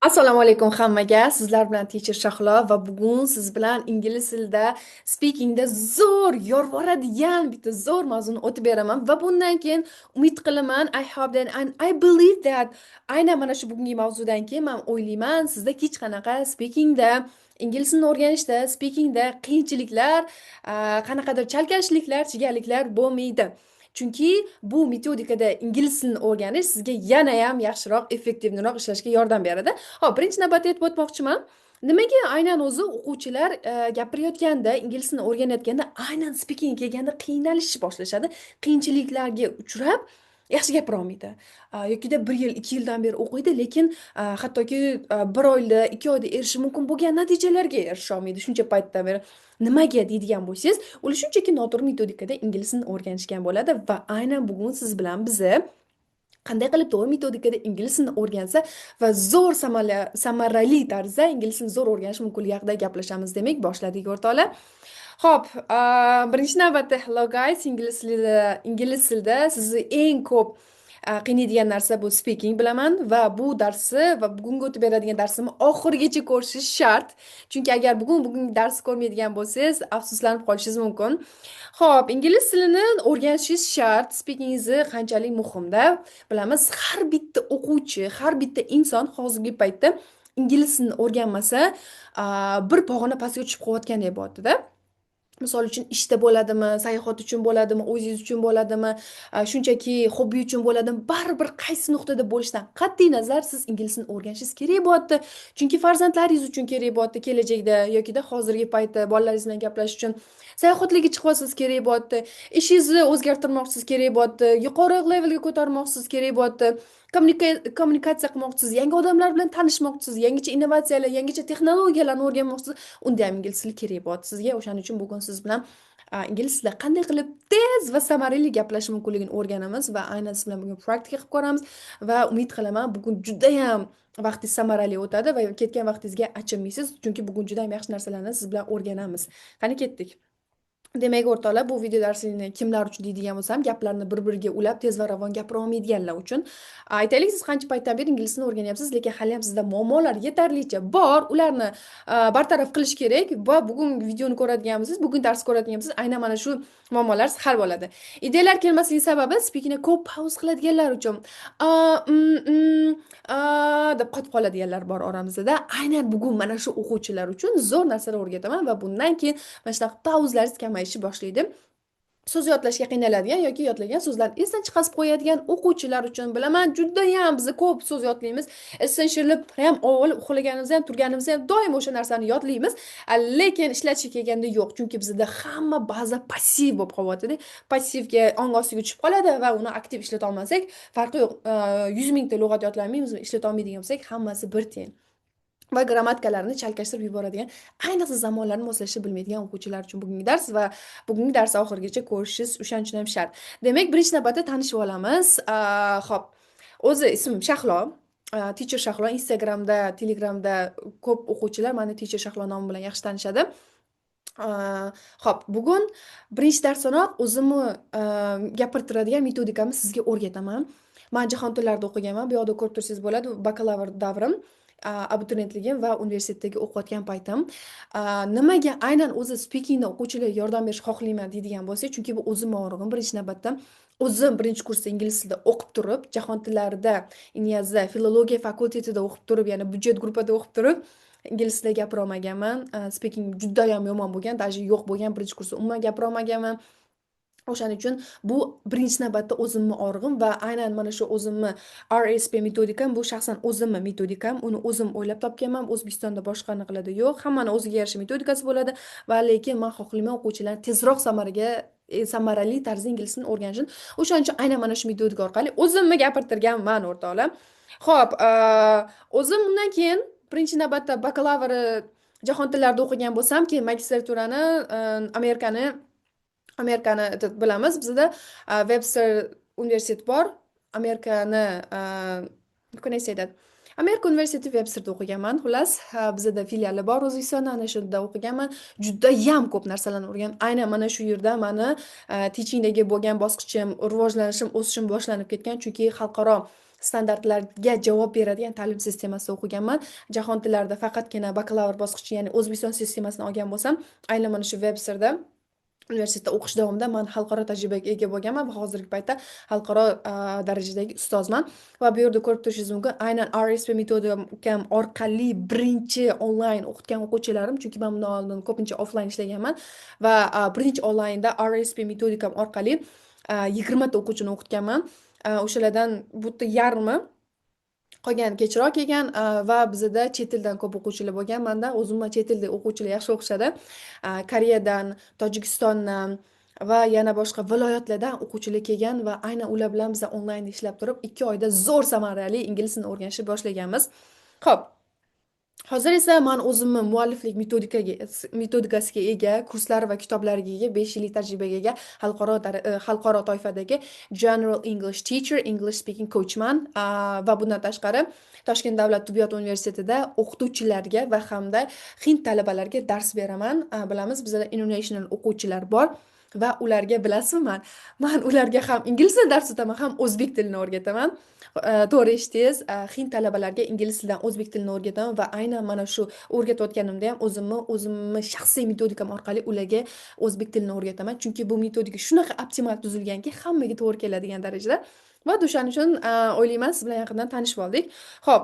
Assalomu alaykum hammaga. Sizlar bilan Teacher Shahlo va bugun siz bilan ingliz tilida speakingda zo'r yorvoradigan bitta zo'r mavzuni o'tib beraman va bundan keyin umid qilaman, I hope that and I believe that aynan mana shu bugungi mavzudan keyin men o'ylayman, sizda hech qanaqa speakingda, ingliz tilini o'rganishda, speakingda qiyinchiliklar, qanaqadir chalkashliklar, chigalliklar bo'lmaydi. Chunki bu metodikada ingliz tilini o'rganish sizga yanayam yaxshiroq, эффективный roq ishlashga yordam beradi. Xo'p, birinchi navbatda aytib o'tmoqchiman. Nimaga aynan o'zi o'quvchilar gapirayotganda, ingliz tilini o'rganayotganda, aynan speaking kelganda qiynalishni boshlashadi, qiyinchiliklarga uchrab, yaxshi gapira olmaydi. Yokida 1 yil, 2 yildan beri o'qiydi, lekin hattoki 1 oyda, 2 oyda erishishi mumkin bo'lgan natijalarga erisha olmaydi shuncha paytdan beri. Nimaga deydigan bo'lsangiz, ular shunchaki noto'g'ri metodikada ingliz tilini o'rganishgan bo'ladi va aynan bugun siz bilan biza qanday qilib to'g'ri metodikada ingliz tilini o'rgansa va zo'r samarali tarzda ingliz tilini zo'r o'rganish mumkinligi haqida gaplashamiz. Demak, boshladik, o'rtoqlar. Xo'p, birinchi navbatda hello guys, ingliz tilida sizni eng ko'p qiynaydigan narsa bu speaking, bilaman, va bu darsni va bugungi o'tib beradigan darsimni oxirigacha ko'rishingiz shart. Chunki agar bugungi darsni ko'rmaydigan bo'lsangiz, afsuslanib qolishingiz mumkin. Xo'p, ingliz tilini o'rganishingiz shart. Speakingingizni qanchalik muhimda bilamiz. Har bitta o'quvchi, har bitta inson hozirgi paytda ingliz tilini o'rganmasa, bir pog'ona pastga tushib qolayotgandek bo'lyapti-da. Misol uchun, ishda bo'ladimi, sayohat uchun bo'ladimi, o'zingiz uchun bo'ladimi, shunchaki hobbi uchun bo'ladimi, baribir qaysi nuqtada bo'lishidan qat'iy nazar siz ingliz tilini o'rganishingiz kerak bo'lyapti. Chunki farzandlaringiz uchun kerak bo'lyapti kelajakda yokida hozirgi paytda bolalaringiz bilan gaplashish uchun, sayohatlarga chiqyapsiz, kerak bo'lyapti, ishingizni o'zgartirmoqchisiz, kerak bo'lyapti, yuqori levelga ko'tarmoqchisiz, kerak bo'lyapti, kommunikatsiya qilmoqchisiz, yangi odamlar bilan tanishmoqchisiz, yangicha innovatsiyalar, yangicha texnologiyalarni o'rganmoqchisiz, unda ham ingliz tili kerak bo'ladi sizga. O'shaning uchun bugun siz bilan ingliz tilida qanday qilib tez va samarali gaplashish mumkinligini o'rganamiz va aynan siz bilan bugun praktika qilib ko'ramiz va umid qilaman, bugun judayam vaqtingiz samarali o'tadi va ketgan vaqtingizga achinmaysiz, chunki bugun juda ham yaxshi narsalarni siz bilan o'rganamiz. Qani, ketdik. Demak, o'rtoqlar, bu video darsini kimlar uchun deydigan bo'lsam, gaplarni bir biriga ulab, tez va ravon gapira olmaydiganlar uchun. Aytaylik, siz qancha paytdan beri ingliz tilini o'rganyapsiz, lekin hali ham sizda muammolar yetarlicha bor. Ularni bartaraf qilish kerak va bugun videoni ko'radigan bo'lsangiz, bugun dars ko'radigan bo'lsangiz, aynan mana shu muammolar hal bo'ladi. Ideyalar kelmasligining sababi speakingda ko'p pauza qiladiganlar uchun. A, mm, mm, a deb qotib qoladiganlar bor oramizda. Aynan bugun mana shu o'quvchilar uchun zo'r narsalar o'rgataman va bundan keyin mana shunaqa pauzalaringiz kamayishni boshlaydi. So'z yodlashga qiynaladigan yoki yodlagan so'zlarni esdan chiqarib qo'yadigan o'quvchilar uchun. Bilaman, judayam biz ko'p so'z yodlaymiz, esdan shirilib ham, avval uxlaganimizda ham, turganimizda ham doim o'sha narsani yodlaymiz, lekin ishlatishga kelganda yo'q, chunki bizda hamma baza passiv bo'lib qolyaptida, passivga, ong ostiga tushib qoladi va uni aktiv ishlata olmasak, farqi yo'q, 100 mingta lug'at yodlamaymiz, ishlata olmaydigan bo'lsak, hammasi bir tiyin. Va grammatikalarni chalkashtirib yuboradigan, ayniqsa zamonlarni moslasha bilmaydigan o'quvchilar uchun bugungi dars va bugungi darsni oxirigacha ko'rishingiz o'shaning uchun ham shart. Demak, birinchi navbatda tanishib olamiz. Xo'p, o'zi ismim Shahlo, Teacher Shahlo. Instagramda, Telegramda ko'p o'quvchilar mani Teacher Shahlo nomi bilan yaxshi tanishadi. Xo'p, bugun birinchi darsdanoq o'zimni gapirtiradigan metodikamni sizga o'rgataman. Man jahon tillarida o'qiganman. Bu yoqda ko'rib tursangiz bo'ladi, bakalavr davrim, abituriyentligim va universitetdagi o'qiyotgan paytim. Nimaga aynan o'zi speakingda o'quvchilarga yordam berishni xohlayman deydigan bo'lsak, chunki bu o'zimni og'rig'im. Birinchi navbatda o'zim birinchi kursda ingliz tilida o'qib turib, jahon tillarida, Inyazda filologiya fakultetida o'qib turib, ya'ni byudjet gruppada o'qib turib, ingliz tilida gapira olmaganman. Speaking judayam yomon bo'lgan, даже yo'q bo'lgan. Birinchi kursda umuman gapira olmaganman. O'shaning uchun bu birinchi navbatda o'zimni og'rig'im va aynan mana shu o'zimni RSP metodikam, bu shaxsan o'zimni metodikam, uni o'zim o'ylab topganman. O'zbekistonda boshqa anaqalarda yo'q. Hammani o'ziga yarasha metodikasi bo'ladi va lekin man xohlayman o'quvchilarni tezroq samaraga samarali tarzda ingliz tilini o'rganishini. O'shaning uchun aynan mana shu metodika orqali o'zimni gapirtirganman, o'rtoqlar. Xo'p, o'zim undan keyin birinchi navbatda bakalavr jahon tillarida o'qigan bo'lsam, keyin magistraturani Amerikani bilamiz, bizda Webster universiteti bor. Amerikani, can I say that? Amerika universiteti Websterda o'qiganman. Xullas, bizada filiali bor O'zbekistonda, ana shunda o'qiganman. Judayam ko'p narsalarni o'rgandim. Aynan mana shu yerda mani teachingdagi bo'lgan bosqichim, rivojlanishim, o'sishim boshlanib ketgan, chunki xalqaro Standartlarga javob beradigan ta'lim sistemasida o'qiganman. Jahon tillarida faqatgina bakalavr bosqichi, ya'ni O'zbekiston sistemasini olgan bo'lsam, aynan mana shu Websterda universitetda o'qish davomida man xalqaro tajribaga ega bo'lganman va hozirgi paytda xalqaro darajadagi ustozman. Va bu yerda ko'rib turishingiz mumkin, aynan RSP metodikam orqali birinchi onlayn o'qitgan o'quvchilarim, chunki man bundan oldin ko'pincha offlayn ishlaganman va birinchi onlaynda RSP metodikam orqali 20 ta o'quvchini o'qitganman. O'shalardan bitta yarmi qolgani kechroq kelgan va bizada chet eldan ko'p o'quvchilar bo'lgan. Manda o'zim chet elda o'quvchilar yaxshi o'qishadi. Koreyadan, Tojikistondan va yana boshqa viloyatlardan o'quvchilar kelgan va aynan ular bilan biz onlayn ishlab turib, 2 oyda zo'r samarali ingliz tilini o'rganishni boshlaganmiz. Ho'p, hozir esa man o'zimni mualliflik metodikasiga ega, kurslari va kitoblariga ega, 5 yillik tajribaga ega xalqaro toifadagi General English Teacher, English Speaking Coachman va bundan tashqari Toshkent davlat tibbiyot universitetida o'qituvchilarga va hamda hind talabalariga dars beraman. Bilamiz, bizada international o'quvchilar bor va ularga, bilasizmi, man ularga ham ingliz tilida dars o'taman, ham o'zbek tilini o'rgataman. To'g'ri eshitdingiz, hind talabalarga ingliz tilidan o'zbek tilini o'rgataman va aynan mana shu o'rgatayotganimda ham o'zimni shaxsiy metodikam orqali ularga o'zbek tilini o'rgataman, chunki bu metodika shunaqa optimal tuzilganki, hammaga to'g'ri keladigan darajada. Va o'shaning uchun o'ylayman, siz bilan yaqindan tanishib oldik. Ho'p,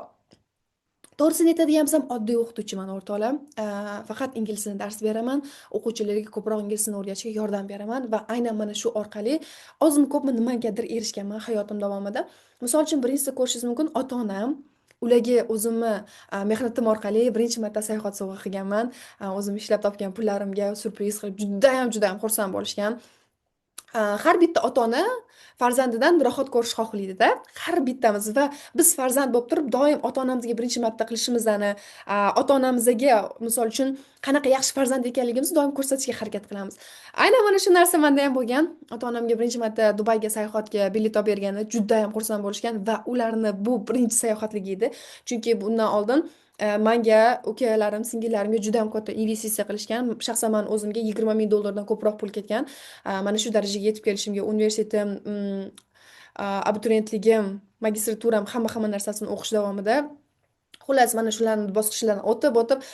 to'g'risini aytadigan bo'lsam, oddiy o'qituvchiman, o'rtoqlar. Faqat ingliz tilini dars beraman, o'quvchilarga ko'proq ingliz tilini o'rganishga yordam beraman va aynan mana shu orqali ozmi ko'pmi nimagadir erishganman hayotim davomida. Misol uchun, birinchisida ko'rishingiz mumkin, ota onam, ularga o'zimni mehnatim orqali birinchi marta sayohat sovg'a qilganman. O'zim ishlab topgan pullarimga syurpriz qilib, judayam judayam xursand bo'lishgan. Har bitta ota ona farzandidan rohat ko'rishni xohlaydida, har bittamiz. Va biz farzand bo'lib turib doim ota onamizga birinchi marta qilishimizni, ota onamizga, misol uchun, qanaqa yaxshi farzand ekanligimizni doim ko'rsatishga harakat qilamiz. Aynan mana shu narsa manda ham bo'lgan. Ota onamga birinchi marta Dubayga sayohatga bilet olib berganda judayam xursand bo'lishgan va ularni bu birinchi sayohatligi edi, chunki bundan oldin manga, ukalarim, singillarimga juda ham katta investitsiya qilishgan. Shaxsan mani o'zimga 20 ming dollardan ko'proq pul ketgan mana shu darajaga yetib kelishimga: universitetim, abituriyentligim, magistraturam, hamma hamma narsasini o'qish davomida. Xullas, mana shularni bosqichlardan o'tib o'tib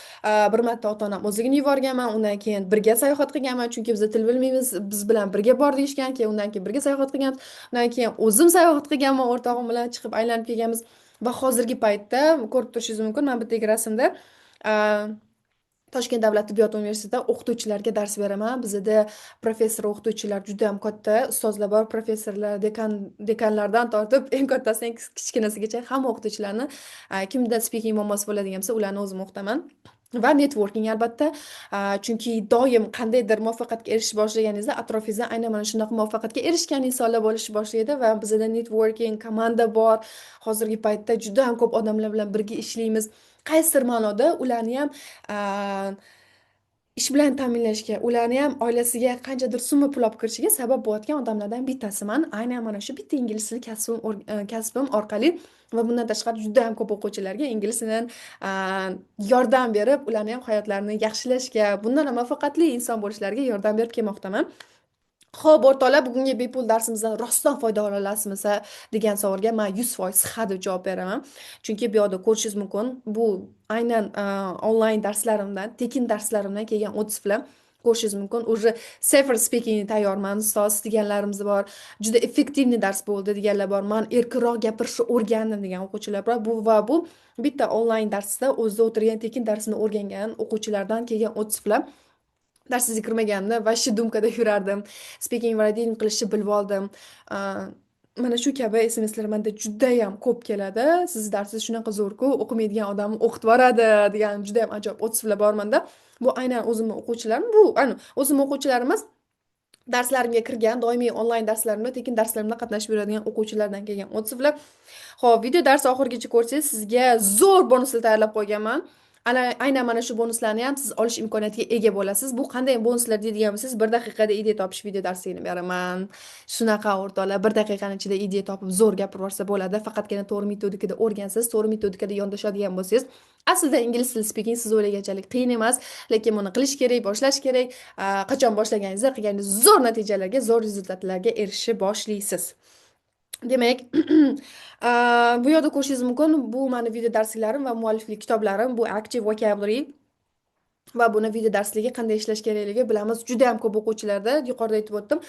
bir marta ota onam o'zligini yuborganman. Undan keyin birga sayohat qilganman, chunki biz til bilmaymiz, biz bilan birga bor deyishgan. Keyin undan keyin birga sayohat qilganmiz, undan keyin o'zim sayohat qilganman, o'rtog'im bilan chiqib aylanib kelganmiz. Va hozirgi paytda ko'rib turishingiz mumkin, mana bu yerdagi rasmda Toshkent davlat tibbiyot universitetida o'qituvchilarga dars beraman. Bizada professor o'qituvchilar, juda ham katta ustozlar bor, professorlar, dekanlardan tortib eng kattasi, eng kichkinasigacha hamma o'qituvchilarni, kimda speaking muammosi bo'ladigan bo'lsa, ularni o'zim o'qitaman. Va networking, albatta, chunki doim qandaydir muvaffaqiyatga erishib boshlaganingizda atrofingizda aynan mana shunaqa muvaffaqiyatga erishgan insonlar bo'lishni boshlaydi. Va bizada networking komanda bor, hozirgi paytda juda ham ko'p odamlar bilan birga ishlaymiz. Qaysidir ma'noda ularni ham ish bilan ta'minlashga, ularni ham oilasiga qanchadir summa pul olib kirishiga sabab bo'layotgan odamlardan bittasiman, aynan mana shu bitta ingliz tili kasbim orqali. Va bundan tashqari juda ham ko'p o'quvchilarga ingliz tilidan yordam berib, ularni ham hayotlarini yaxshilashga, bundan ham muvaffaqiyatli inson bo'lishlariga yordam berib kelmoqdaman. Ho'p, o'rtoqlar, bugungi bepul darsimizdan rostdan foyda ola olasizmi degan savolga man 100% ha deb javob beraman, chunki bu yoqda ko'rishingiz mumkin, bu aynan onlayn darslarimdan, tekin darslarimdan kelgan отзыв lar. Ko'rishingiz mumkin, уже "CEFR speaking tayyorman, ustoz" deganlarimiz bor, "Juda эффективный dars bo'ldi" deganlar bor, "Man erkinroq gapirishni o'rgandim" degan o'quvchilar bor. Bu va bu bitta onlayn darsda o'zida o'tirgan tekin darsini o'rgangan o'quvchilardan kelgan отзыв lar. Darsingizga kirmaganimda вообще думка da yurardim, speaking, writing qilishni bilib oldim, mana shu kabi SMSlar manda judayam ko'p keladi. "Sizni darsingiz shunaqa zo'rku, o'qimaydigan odamni o'qitib yuboradi" degan judayam ajoyib отзыв lar bor manda. Bu aynan o'zimni o'quvchilarim, bu o'zimni o'quvchilarim emas, darslarimga kirgan, doimiy onlayn darslarimda, tekin darslarimda qatnashib yuradigan o'quvchilardan kelgan отзыв lar. Ho'p, video dars oxirigacha ko'rsangiz, sizga zo'r bonuslar tayyorlab qo'yganman. Ana aynan mana shu bonuslarni ham siz olish imkoniyatiga ega bo'lasiz. Bu qanday bonuslar deydigan bo'lsangiz, 1 daqiqada ideya topish video darsligini beraman. Shunaqa, o'rtoqlar, 1 daqiqani ichida ideya topib, zo'r gapirib yuborsa bo'ladi, faqatgina to'g'ri metodikada o'rgansangiz, to'g'ri metodikada yondashadigan bo'lsangiz. Aslida ingliz tili speaking siz o'ylaganchalik qiyin emas, lekin buni qilish kerak, boshlash kerak. Qachon boshlaganingizda, qilganingiz zo'r natijalarga, zo'r результат larga erishishni boshlaysiz. Demak, bu yerda ko'rishingiz mumkin, bu mani video darsliklarim va mualliflik kitoblarim, bu Active Vocabulary va buni video darsligi qanday ishlash kerakligi bilamiz. Juda ham ko'p o'quvchilarda, yuqorida aytib o'tdim,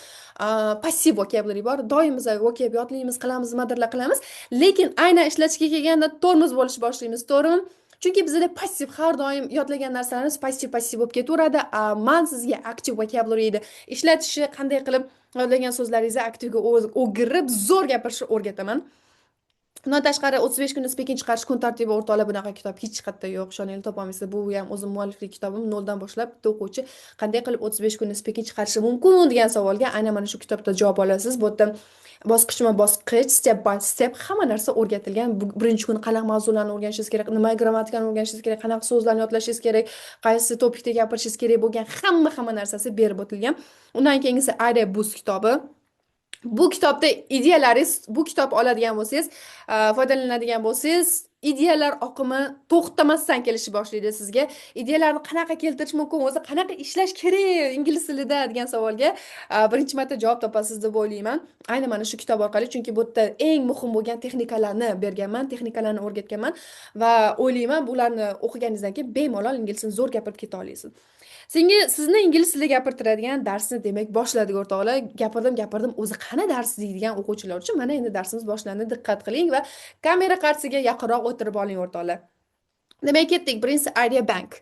passiv vocabulary bor. Doim biz vocab yodlaymiz, qilamiz, nimadirlar qilamiz, lekin aynan ishlatishga kelganda tormoz bo'lishni boshlaymiz, to'g'rimi? Chunki bizada passiv, har doim yodlagan narsalarimiz passiv, passiv bo'lib ketaveradi. Man sizga active vocabularyni ishlatishni, qanday qilib yodlagan so'zlaringizni aktivga o'girib zo'r gapirishni o'rgataman. Undan tashqari, 35 kunda speaking chiqarish kun tartibi, o'rtoqlar, bunaqa kitob hech qayerda yo'q, ishoninglar, topolmaysiz. Bu ham o'zim mualliflik kitobim. Noldan boshlab bitta o'quvchi qanday qilib 35 kunda speaking chiqarishi mumkin degan savolga aynan mana shu kitobda javob olasiz. Bu yerda bosqichma bosqich, step by step hamma narsa o'rgatilgan. Birinchi kun qanaqa mavzularni o'rganishingiz kerak, nima grammatikani o'rganishingiz kerak, qanaqa so'zlarni yodlashingiz kerak, qaysi topikda gapirishingiz kerak bo'lgan hamma narsasi berib o'tilgan. Undan keyingisi Idea Boost kitobi. Bu kitobda ideyalaringiz, bu kitob oladigan bo'lsangiz, foydalanadigan bo'lsangiz, ideyalar oqimi to'xtamasdan kelishni boshlaydi sizga. Ideyalarni qanaqa keltirish mumkin o'zi, qanaqa ishlash kerak ingliz tilida degan savolga birinchi marta javob topasiz deb o'ylayman aynan mana shu kitob orqali, chunki bu yerda eng muhim bo'lgan texnikalarni berganman, texnikalarni o'rgatganman va o'ylayman, bularni o'qiganingizdan keyin bemalol ingliz tilini zo'r gapirib keta olasiz. Senga sizni ingliz tilida gapirtiradigan darsni, demak, boshladik, o'rtoqlar. Gapirdim, gapirdim, o'zi qani dars deydigan o'quvchilar uchun mana endi darsimiz boshlandi. Diqqat qiling va kamera qarshisiga yaqinroq o'tirib oling, o'rtoqlar. Demak, ketdik. Birinchisi Idea Bank.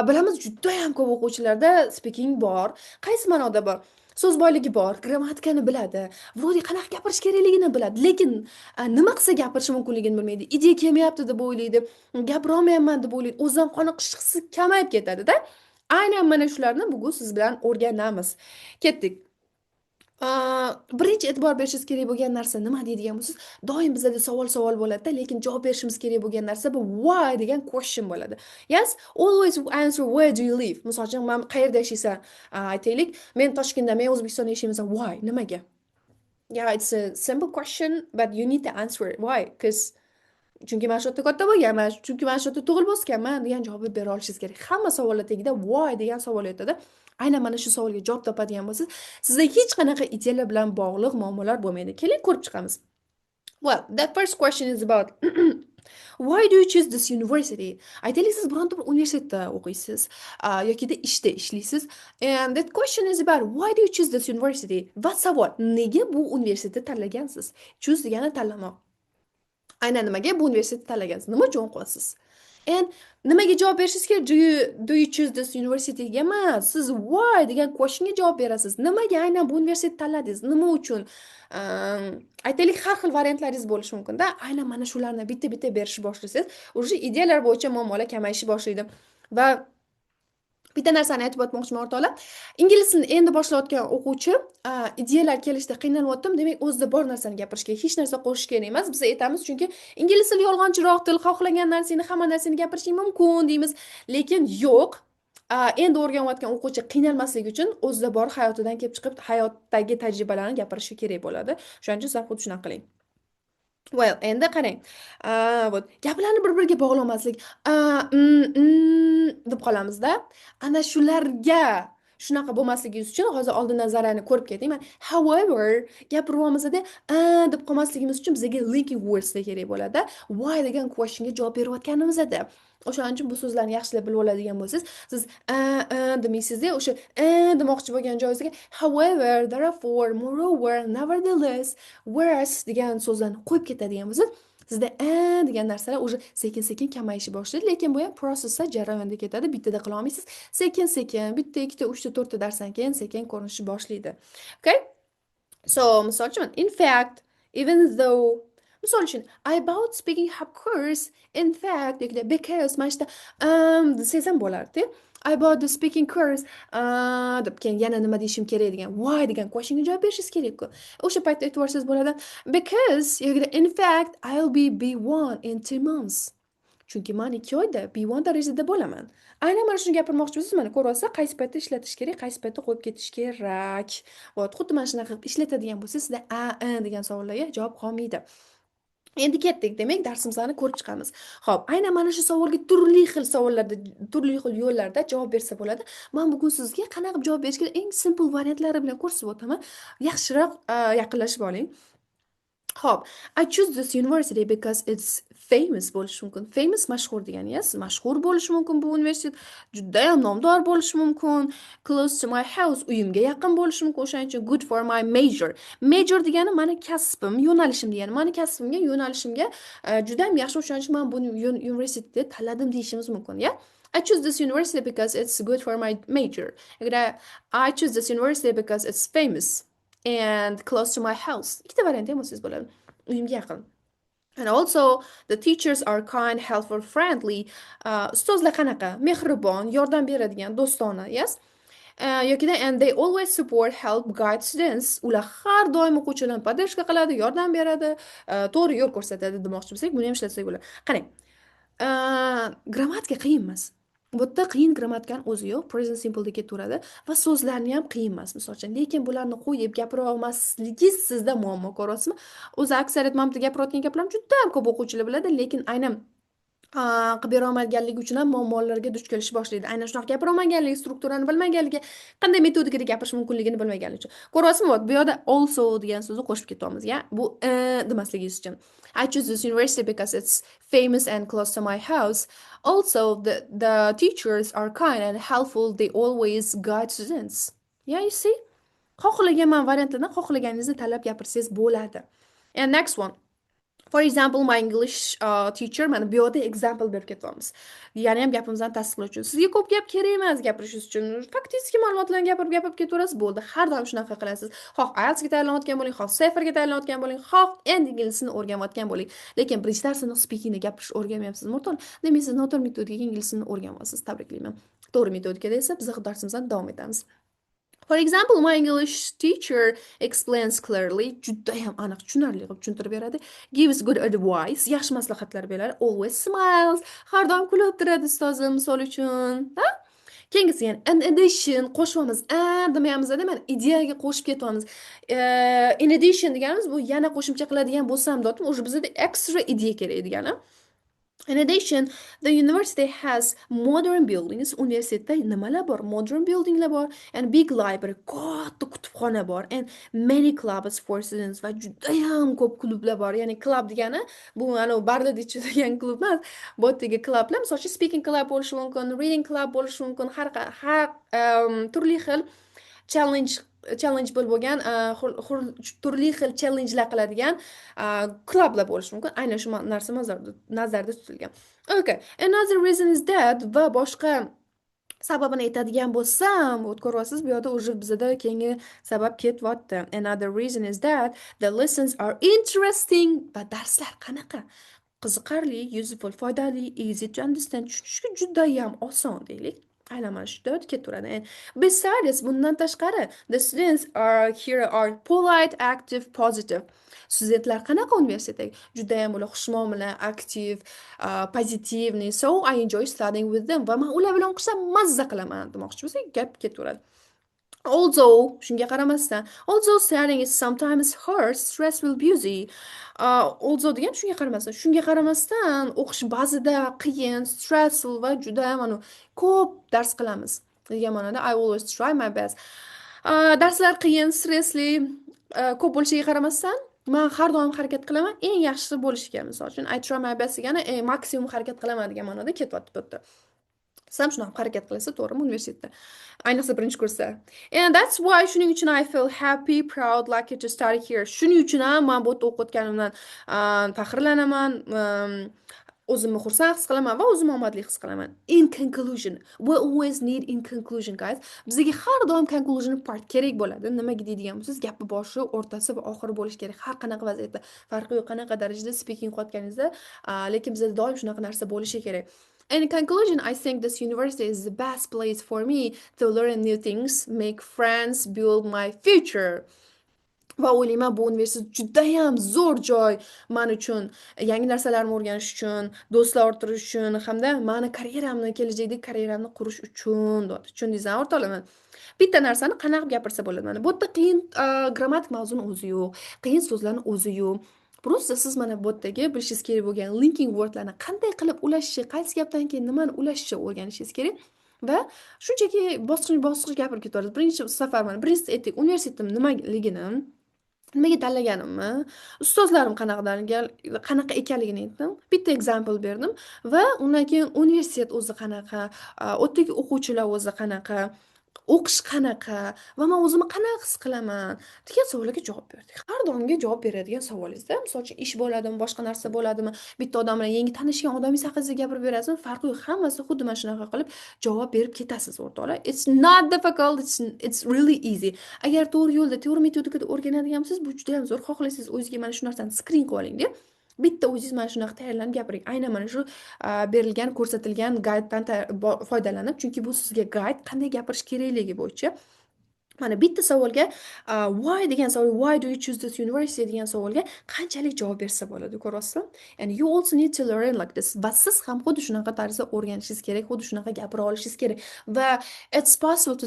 Bilamiz, judayam ko'p o'quvchilarda speaking bor. Qaysi ma'noda bor? So'z boyligi bor, grammatikani biladi, вроде qanaqa gapirish kerakligini biladi, lekin nima qilsa gapirishi mumkinligini bilmaydi. Ideya kelmayapti deb o'ylaydi, gapirolmayapman deb o'ylaydi, o'zidan qoniqish hissi kamayib ketadi-da. Aynan mana shularni bugun siz bilan o'rganamiz. Ketdik. Birinchi e'tibor berishingiz kerak bo'lgan narsa nima deydigan bo'lsangiz, doim bizada savol savol bo'ladi-da, lekin javob berishimiz kerak bo'lgan narsa bu why degan question bo'ladi. Yes, always answer "Where do you live?" Misol uchun, man qayerda yashaysan? Aytaylik, men Toshkentda, men O'zbekistonda yashayman. Why? Nimaga? Yeah, it's a simple question, but you need to answer it. Why? Because chunki man shu yerda katta bo'lganman, chunki man shu yerda tug'ilib o'sganman degan javobni bera olishingiz kerak. Hamma savollar tagida why degan savol yotadi. Aynan mana shu savolga javob topadigan bo'lsangiz, sizda hech qanaqa ideyalar bilan bog'liq muammolar bo'lmaydi. Keling, ko'rib chiqamiz. Well, the first question is about why do you choose this university? Aytaylik, siz bironta bir universitetda o'qiysiz yokida ishda ishlaysiz. And that question is about why do you choose this university? Va savol, nega bu universitetni tanlagansiz? Choose degani tanlamoq. Aynan nimaga bu universitetni tanlagansiz? Nima uchun o'qiyapsiz? And nimaga javob berishingiz kerak? Do you choose this university emas. Siz why degan questionga javob berasiz. Nimaga aynan bu universitetni tanladingiz? Nima uchun? Aytaylik, har xil variantlaringiz bo'lishi mumkin-da. Aynan mana shularni bitta-bitta berishni boshlasangiz, уже ideyalar bo'yicha muammolar kamayishni boshlaydi. Va bitta narsani aytib o'tmoqchiman, o'rtoqlar. Ingliz tilini endi boshlayotgan o'quvchi ideyalar kelishda qiynalyaptim, demak, o'zida bor narsani gapirish kerak, hech narsa qo'shish kerak emas. Biz aytamiz, chunki ingliz tili yolg'onchiroq til, xohlagan narsangni, hamma narsani gapirishing mumkin deymiz, lekin yo'q. Endi o'rganayotgan o'quvchi qiynalmasligi uchun o'zida bor, hayotidan kelib chiqib, hayotdagi tajribalarni gapirishi kerak bo'ladi. Shuning uchun siz ham xuddi shunaqa qiling. Well, endi qarang. Вот gaplarni bir-biriga bog'lamaslik, a, mm, mm deb qolamizda. Ana shularga, shunaqa bo'lmasligi uchun hozir oldindan zararni ko'rib keting. Man however gapiryapmizda, a deb qolmasligimiz uchun bizga linking words kerak bo'ladi. Why degan questionga javob berayotganimizda. O'shaning uchun bu so'zlarni yaxshilab bilib oladigan bo'lsangiz, siz a a demaysizda, o'sha a demoqchi bo'lgan joyingizga however, therefore, moreover, nevertheless, whereas degan so'zlarni qo'yib ketadigan bo'lsangiz, sizda a degan narsalar уже sekin sekin kamayishi boshlaydi. Lekin bu ham processda, jarayonda ketadi, bittada qila olmaysiz. Sekin sekin bitta, ikkita, uchta, to'rtta darsdan keyin sekin ko'rinishni boshlaydi. Okay, so misol uchun, in fact, even though, misol uchun, I bought Speaking Hub course, in fact yoki because, mana shu yerda desangiz ham bo'lardi. I bought the speaking course deb, keyin yana nima deyishim kerak degan, why degan questionga javob berishingiz kerak-ku. O'sha paytda aytib yuborsangiz bo'ladi because yoki in fact I'll be B1 in 2 months, chunki man 2 oyda B1 darajada bo'laman. Aynan mana shuni gapirmoqchi bo'lsangiz, mana ko'ryapsiz, qaysi paytda ishlatish kerak, qaysi paytda qo'yib ketish kerak. Вот xuddi mana shunaqa qilib ishlatadigan bo'lsangiz, sizda a a degan savollarga javob qolmaydi. Endi ketdik, demak, darsimizni ko'rib chiqamiz. Xo'p, aynan mana shu savolga turli xil savollarda, turli xil yo'llarda javob bersa bo'ladi. Men bugun sizga qanaqa qilib javob berish kerak, eng simple variantlari bilan ko'rsatib o'taman. Yaxshiroq yaqinlashib oling. Ho'p, "I choose this university because it's famous" bo'lishi mumkin. Famous mashhur degani, yes, mashhur bo'lishi mumkin bu universitet, judayam nomdor bo'lishi mumkin. Close to my house, uyimga yaqin bo'lishi mumkin, o'shaning uchun good for my major. Major degani mani kasbim, yo'nalishim degani. Mani kasbimga, yo'nalishimga judayam yaxshi, o'shaning uchun men bu universitetni tanladim deyishimiz mumkin, ya. I choose this university because it's good for my major. I choose this university because it's famous and close to my house. Ikkita variant ham olsangiz bo'ladi. Uyimga yaqin. And also the teachers are kind, helpful, friendly. Ustozlar qanaqa? Mehribon, yordam beradigan, do'stona, yes? Yokida and they always support, help, guide students. Ular har doim o'quvchilarni поддержка qiladi, yordam beradi, to'g'ri yo'l ko'rsatadi demoqchi bo'lsak, buni ham ishlatsak bo'ladi. Qarang. Grammatika qiyin emas. Bu yerda qiyin grammatikani o'zi yo'q, present simpleda ketaveradi va so'zlarni ham qiyin emas, misol uchun. Lekin bularni qo'yib gapira olmasligi sizda muammo, ko'ryapsizmi? O'zi aksariyat mana bu yerda gapirayotgan gaplarni juda ham ko'p o'quvchilar biladi, lekin aynan qilib bera olmaganligi uchun ham muammolarga duch kelishni boshlaydi. Aynan shunaqa gapira olmaganligi, strukturani bilmaganligi, qanday metodikada gapirish mumkinligini bilmaganligi uchun. Ko'ryapsizmi? Вот bu yoqda also degan so'zni qo'shib ketyapmiz, ya. Bu demasligingiz uchun. I choose this university because it's famous and close to my house. Also, the teachers are kind and helpful. They always guide students. Yeah, you see? Xohlagan man variantlardan xohlaganingizni tanlab gapirsangiz bo'ladi. And next one. For example, my English teacher, mana bu yoqda example berib ketyapmiz. Yana ham gapimizni tasdiqlash uchun. Sizga ko'p gap kerak emas gapirishingiz uchun. Фактически ma'lumotlarni gapirib gapirib ketaverasiz, bo'ldi. Har doim shunaqa qilasiz. Xoh IELTSga tayyorlanayotgan bo'ling, xoh CEFRga tayyorlanayotgan bo'ling, xoh endi ingliz tilini o'rganayotgan bo'ling. Lekin birinchi darsini speakingda gapirishni o'rganmayapsiz, o'rtoqlar. Demak, siz noto'g'ri metodikaga ingliz tilini o'rganyapsiz. Tabriklayman. To'g'ri metodikada esa biz darsimizdan davom etamiz. For example, my English teacher explains clearly, judayam aniq, tushunarli qilib tushuntirib beradi. Gives good advice, yaxshi maslahatlar beradi. Always smiles, har doim kulib turadi ustozim, misol uchun. Ha? Keyingisi yana in addition qo'shyapmiz. A demayapmiz-da, mana ideyaga qo'shib ketyapmiz. In addition deganimiz bu yana qo'shimcha qiladigan bo'lsam deyaptim, уже bizada extra ideya kerak degani. In addition, the university has modern buildings. Universitetda nimalar bor? Modern buildinglar bor and big library, katta kutubxona bor and many clubs for students va judayam ko'p klublar bor. Ya'ni club degani bu anavi barda degan klub emas. Bu yerdagi clublar, misol uchun, speaking club bo'lishi mumkin, reading club bo'lishi mumkin, har turli xil challenge bo'lgan turli xil challengelar qiladigan klublar bo'lishi mumkin. Aynan shu narsa nazarda tutilgan. Okay, another reason is that, va boshqa sababini aytadigan bo'lsam, ko'ryapsiz, bu yoqda уже bizada keyingi sabab ketyapti. Another reason is that the lessons are interesting, va darslar qanaqa? Qiziqarli, useful, foydali, easy to understand, tushunishga judayam oson deylik. Aynan mana shu ketaveradi. And besides, bundan tashqari, the students are here are polite, active, positive. Studentlar qanaqa universitetdagi? Judayam ular xushmuomala, aktiv, позитивный. So I enjoy studying with them. Va man ular bilan o'qishdan mazza qilaman demoqchi bo'lsak, gap ketaveradi. Although, shunga qaramasdan, although studying is sometimes hard, stressful, busy. Although degan shunga qaramasdan, shunga qaramasdan o'qish ba'zida qiyin, stressful va juda mana ko'p dars qilamiz degan ma'noda I always try my best. Darslar qiyin, stressli, ko'p bo'lishiga qaramasdan man har doim harakat qilaman eng yaxshisi bo'lishiga. Misol uchun, I try my best degani eng maksimum harakat qilaman degan ma'noda ketyapti bu yerda. Siz ham shunaqa harakat qilasiz, to'g'rimi, universitetda? Ayniqsa birinchi kursda. And that's why, shuning uchun, I feel happy, proud, lucky to study here. Shuning uchun ham man bu yerda o'qiyotganimdan faxrlanaman, o'zimni xursand his qilaman va o'zimni omadli his qilaman. In conclusion, we always need in conclusion, guys. Bizga har doim conclusion part kerak bo'ladi. Nimaga deydigan bo'lsangiz, gapni boshi, o'rtasi va oxiri bo'lishi kerak. Har qanaqa vaziyatda, farqi yo'q, qanaqa darajada speaking qilayotganingizda, lekin bizda doim shunaqa narsa bo'lishi kerak. In conclusion, I think this university is the best place for me to learn new things, make friends, build my future. Va o'ylayman, bu universitet judayam zo'r joy man uchun yangi narsalarni o'rganish uchun, do'stlar orttirish uchun hamda mani karyeramni, kelajakdagi karyeramni qurish uchun deyapti. Tushundingizmi, o'rtoqlar? Bitta narsani qanaqa qilib gapirsa bo'ladi? Mana bu yerda qiyin grammatik mavzuni o'zi yo'q, qiyin so'zlarni o'zi yo'q. Просто siz mana bu yerdagi bilishingiz kerak bo'lgan linking wordlarni qanday qilib ulashishni, qaysi gapdan keyin nimani ulashishni o'rganishingiz kerak va shunchaki bosqichma bosqich gapirib ketaverasiz. Birinchi safar mana birinchisi aytdik, universitetim nimaligini. Nimaga tanlaganimni, ustozlarim qanaqa ekanligini aytdim. Bitta example berdim va undan keyin universitet o'zi qanaqa, u yerdagi o'quvchilar o'zi qanaqa, o'qish qanaqa va man o'zimni qanaqa his qilaman degan savollarga javob berdik. Har doimgi javob beradigan savolingizda, misol uchun, ish bo'ladimi, boshqa narsa bo'ladimi, bitta odam bilan, yangi tanishgan odamingiz haqida gapirib berasizmi, farqi yo'q, hammasi xuddi mana shunaqa qilib javob berib ketasiz, o'rtoqlar. It's not difficult, it's really easy. Agar to'g'ri yo'lda, to'g'ri metodikada o'rganadigan bo'lsangiz, bu juda ham zo'r. Xohlasangiz, o'zingizga mana shu narsani screen qilib olingda, bitta o'zingiz mana shunaqa tayyorlanib gapiring, aynan mana shu berilgan, ko'rsatilgan guidedan foydalanib, chunki bu sizga guide qanday gapirish kerakligi bo'yicha. Mana bitta savolga, why degan savol, "Why do you choose this university?" degan savolga qanchalik javob bersa bo'ladi, ko'ryapsizmi? And you also need to learn like this. Va siz ham xuddi shunaqa tarzda o'rganishingiz kerak, xuddi shunaqa gapira olishingiz kerak. Va it's possible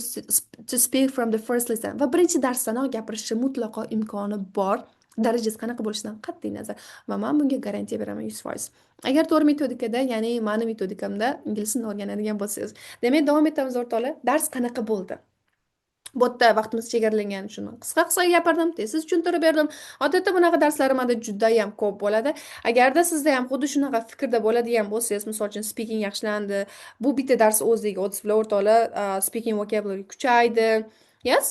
to speak from the first lesson. Va birinchi darsdanoq gapirishni mutlaqo imkoni bor, darajasi qanaqa bo'lishidan qat'iy nazar. Va man bunga garantiya beraman 100%, agar to'g'ri metodikada, ya'ni mani metodikamda ingliz tilini o'rganadigan bo'lsangiz. Demak, davom etamiz, o'rtoqlar. Dars qanaqa bo'ldi? Bu yerda vaqtimiz chegaralangani uchun qisqa qisqa gapirdim, tez tez tushuntirib berdim. Odatda bunaqa darslarim manda judayam ko'p bo'ladi. Agarda sizda ham xuddi shunaqa fikrda bo'ladigan bo'lsangiz, misol uchun, speaking yaxshilandi, bu bitta dars o'ziga o'tiblar, o'rtoqlar, speaking vocabulary kuchaydi, yes,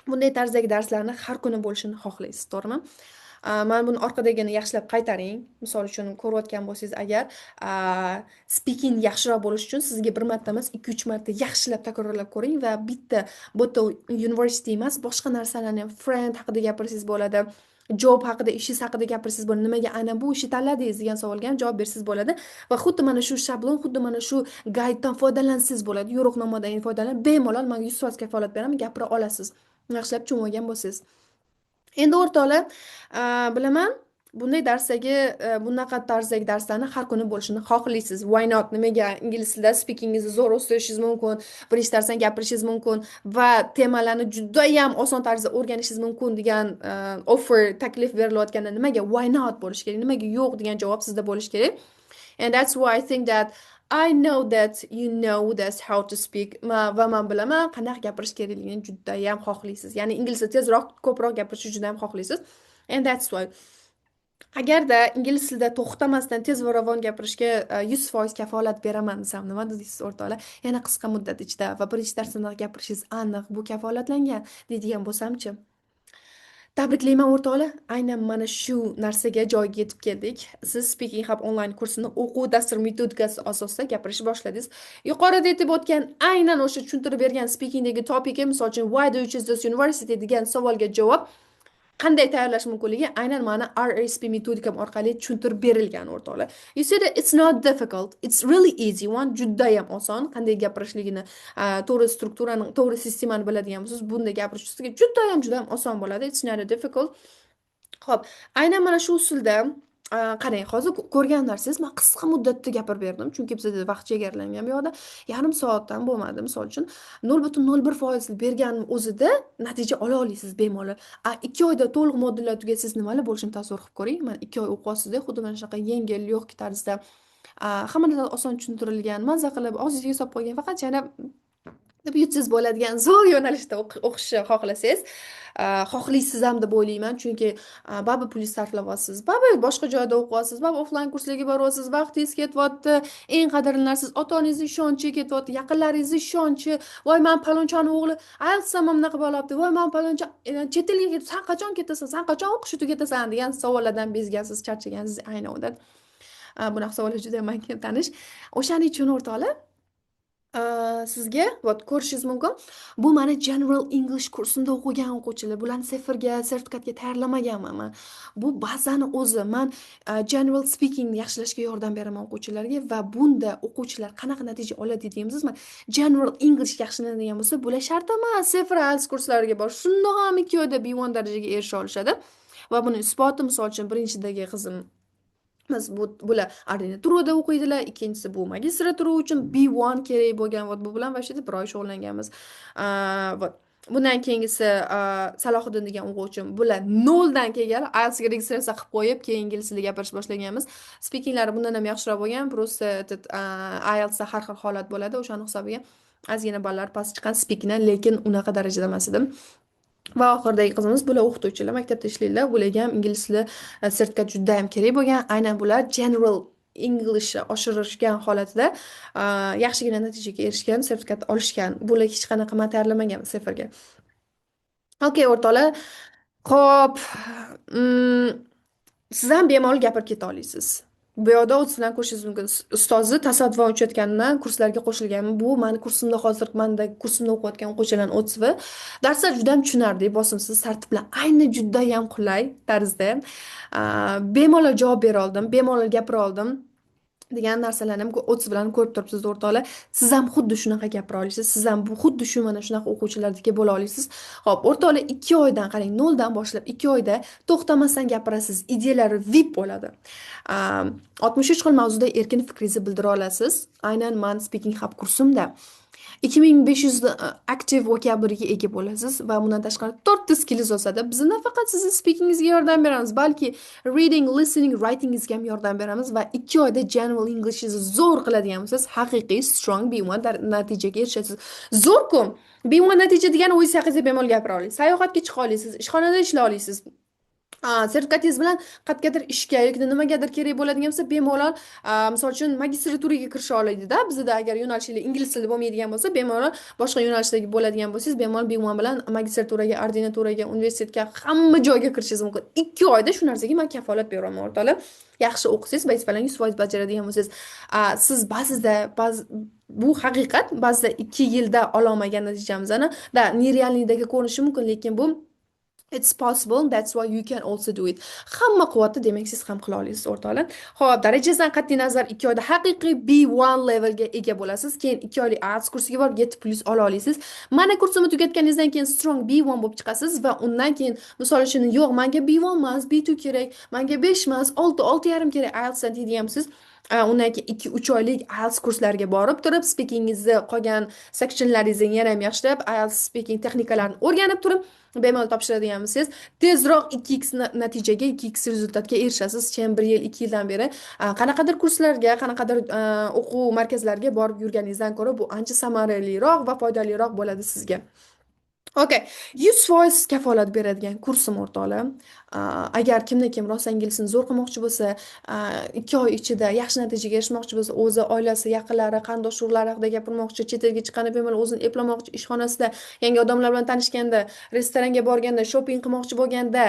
bunday tarzdagi darslarni har kuni bo'lishini xohlaysiz, to'g'rimi? Mana buni orqadagini yaxshilab qaytaring. Misol uchun, ko'rayotgan bo'lsangiz agar, speaking yaxshiroq bo'lishi uchun sizga bir marta emas, ikki uch marta yaxshilab takrorlab ko'ring. Va bitta bu yerda university emas, boshqa narsalarni ham, friend haqida gapirsangiz bo'ladi, job haqida, ishingiz haqida gapirsangiz bo'ladi, nimaga aynan bu ishni tanladingiz degan savolga ham javob bersangiz bo'ladi. Va xuddi mana shu shablon, xuddi mana shu guidedan foydalansangiz bo'ladi, yo'riqnomadan foydalanib bemalol, man 100% kafolat beraman, gapira olasiz, yaxshilab tushunib olgan bo'lsangiz. Endi, o'rtoqlar, bilaman, bunday darsdagi, bunaqa tarzdagi darslarni har kuni bo'lishini xohlaysiz. Why not? Nimaga? Ingliz tilida speakingingizni zo'r o'stirishingiz mumkin, birinchi darsdan gapirishingiz mumkin va temalarni judayam oson tarzda o'rganishingiz mumkin degan offer, taklif berilayotganda nimaga why not bo'lishi kerak, nimaga yo'q degan javob sizda bo'lishi kerak. And that's why I think that I know that you know that's how to speak. Va man bilaman, qanaqa gapirish kerakligini judayam xohlaysiz, ya'ni ingliz tilida tezroq, ko'proq gapirishni judayam xohlaysiz. And that's why agarda ingliz tilida to'xtamasdan tez va ravon gapirishga 100% kafolat beraman desam, nima deysiz, o'rtoqlar? Yana qisqa muddat ichida va birinchi darsdan gapirishingiz aniq, bu kafolatlangan deydigan bo'lsamchi? Tabriklayman, o'rtoqlar, aynan mana shu narsaga, joyga yetib keldik. Siz Speaking Hub onlayn kursini o'quv dasturi metodikasi asosida gapirishni boshladingiz. Yuqorida aytib o'tgan, aynan o'sha tushuntirib bergan speakingdagi topiki, misol uchun, "Why do you choose this university?" degan savolga javob qanday tayyorlash mumkinligi aynan mana RSP metodikam orqali tushuntirib berilgan, o'rtoqlar. You see that it's not difficult, it's really easy one. Judayam oson. Qanday gapirishligini, to'g'ri strukturani, to'g'ri sistemani biladigan bo'lsangiz, bunday gapirish sizga judayam, judayam oson bo'ladi. It's not difficult. Ho'p, aynan mana shu usulda, qarang, hozir ko'rgan narsangiz, man qisqa muddatda gapirib berdim, chunki bizada vaqt chegaralangan. Bu yoqda yarim soatdan bo'lmadi. Misol uchun, 0,01% berganim o'zida natija ola olasiz bemalol. A 2 oyda to'liq modullar tugatsangiz, nimalar bo'lishini tasavvur qilib ko'ring. Mana 2 oy o'qiyapsizda, xuddi mana shunaqa yengil, yo'q tarzda, hamma narsa oson tushuntirilgan, maza qilib og'zingizga solib qo'ygan, faqat chaynab deb yutsangiz bo'ladigan zo'r yo'nalishda o'qishni xohlasangiz, xohlaysiz ham deb o'ylayman, chunki baribir pulingizni sarflayapsiz, baribir boshqa joyda o'qiyapsiz, baribir offlayn kurslarga boryapsiz, vaqtingiz ketyapti, eng qadrli narsangiz, ota onangizni ishonchi ketyapti, yaqinlaringizni ishonchi. "Voy, man palonchani o'g'li IELTSdan mana bunaqa bo'lyapti, voy, man paloncha chet elga ketib, san qachon ketasan, san qachon o'qishni tugatasan?" degan savollardan bezgansiz, charchagansiz. I know that. Bunaqa savollar juda manga tanish. O'shaning uchun, o'rtoqlar, sizga, вот, ko'rishingiz mumkin, bu mani General English kursimda o'qigan o'quvchilar. Bularni CEFRga, sertifikatga tayyorlamaganman man. Bu bazani o'zi. Man general speakingni yaxshilashga yordam beraman o'quvchilarga. Va bunda o'quvchilar qanaqa natija oladi deymizmi? General English yaxshilanadigan bo'lsa, bular shart emas CEFR, IELTS kurslariga borish, shundoq ham 2 oyda B1 darajaga erisha olishadi. Va buni isboti, misol uchun, birinchidagi qizim biz, bu bular ordinaturada o'qiydilar, ikkinchisi bu magistratura uchun B1 kerak bo'lgan. Вот, bu bilan вообще bir oy shug'ullanganmiz. Вот, bundan keyingisi Salohiddin degan o'quvchim. Bular noldan kelgan, IELTSga registratsiya qilib qo'yib, keyin ingliz tilida gapirish boshlaganmiz. Speakinglari bundan ham yaxshiroq bo'lgan, просто этот IELTSda har xil holat bo'ladi, o'shani hisobiga ozgina ballar past chiqqan speakingdan, lekin unaqa darajada emas edi. Va oxiridagi qizimiz, bular o'qituvchilar, maktabda ishlaydilar. Bularga ham ingliz tili sertifikat juda ham kerak bo'lgan. Aynan bular general English oshirishgan holatida yaxshigina natijaga erishgan, sertifikat olishgan. Bular hech qanaqa man tayyorlamagan CEFRga. Okey, o'rtoqlar. Xo'p, siz ham bemalol gapirib keta olasiz. Bu yoqda o'zi bilan ko'rishingiz mumkin. Ustozi tasodifan uchratganimdan kurslarga qo'shilganman. Bu mani kursimda, hozir manda kursimda o'qiyotgan o'quvchilarning отзыв i. Darslar juda ham tushunarli, bosimsiz, tartib bilan, ayni juda ham qulay tarzda. Bemalol javob bera oldim, bemalol gapira oldim degan narsalarni ham отзыв bilan ko'rib turibsiz, o'rtoqlar. Siz ham xuddi shunaqa gapira olasiz. Siz ham bu xuddi shu mana shunaqa o'quvchilardagi bo'la olasiz. Xo'p, o'rtoqlar, 2 oydan qarang, noldan boshlab 2 oyda to'xtamasdan gapirasiz. Ideyalari VIP bo'ladi. 63 xil mavzuda erkin fikringizni bildira olasiz. Aynan man Speaking Hub kursimda. 2500 active vocabularyga ega bo'lasiz va bundan tashqari 4 ta skillingiz o'sadi. Biz nafaqat sizni speakingizga yordam beramiz, balki reading, listening, writingingizga ham yordam beramiz va 2 oyda general Englishingizni zo'r qiladigan bo'lsangiz, haqiqiy strong B1 natijaga erishasiz. Zo'r-ku! B1 natija degani o'zingiz haqingizda bemalol gapira olasiz. Sayohatga chiqa olasiz, ishxonada ishlay olasiz. Sertifikatingiz bilan qayergadir ishga yoki nimagadir kerak bo'ladigan bo'lsa, bemalol, misol uchun, magistraturaga kirisha oladida. Bizda agar yo'nalishingiz ingliz tili bo'lmaydigan bo'lsa, bemalol boshqa yo'nalishdagi bo'ladigan bo'lsangiz, bemalol B1 bilan magistraturaga, ordinaturaga, universitetga, hamma joyga kirishingiz mumkin. 2 oyda shu narsaga man kafolat beraman, o'rtoqlar. Yaxshi o'qisangiz, vazifalarni 100% bajaradigan bo'lsangiz, siz ba'zida, ba'zi, bu haqiqat, ba'zida 2 yilda ololmagan natijamizni да нереальный dagi ko'rinishi mumkin, lekin bu it's possible, that's why you can also do it. Hamma quvvatni, demak, siz ham qila olasiz, o'rtoqlar. Xo'p, darajasidan qat'iy nazar 2 oyda haqiqiy B1 levelga ega bo'lasiz. Keyin 2 oylik IELTS kursiga borib 7+ ola olasiz. Mana kursimni tugatganingizdan keyin strong B1 bo'lib chiqasiz va undan keyin, misol uchun, yo'q, menga B1 emas, B2 kerak, menga 5 emas, 6, 6,5 kerak IELTSdan deydiganmisiz? Undan keyin 2-3 oylik IELTS kurslariga borib turib, speakingizni qolgan sectionlaringizni yana ham yaxshilab, IELTS speaking texnikalarini o'rganib turib, bemalol topshiradigan bo'lsangiz, tezroq 2x natijaga, 2x результат ga erishasiz. Chem 1 yil, 2 yildan beri qanaqadir kurslarga, qanaqadir o'quv markazlariga borib yurganingizdan ko'ra bu ancha samaraliroq va foydaliroq bo'ladi sizga. Okey, 100% kafolat beradigan kursim, o'rtoqlar. Agar kimda kim rosa ingliz tilini zo'r qilmoqchi bo'lsa, 2 oy ichida yaxshi natijaga erishmoqchi bo'lsa, o'zi, oilasi, yaqinlari, qarindosh urug'lari haqida gapirmoqchi, chet elga chiqqanda bemalol o'zini eplamoqchi, ishxonasida yangi odamlar bilan tanishganda, restoranga borganda, shopping qilmoqchi bo'lganda,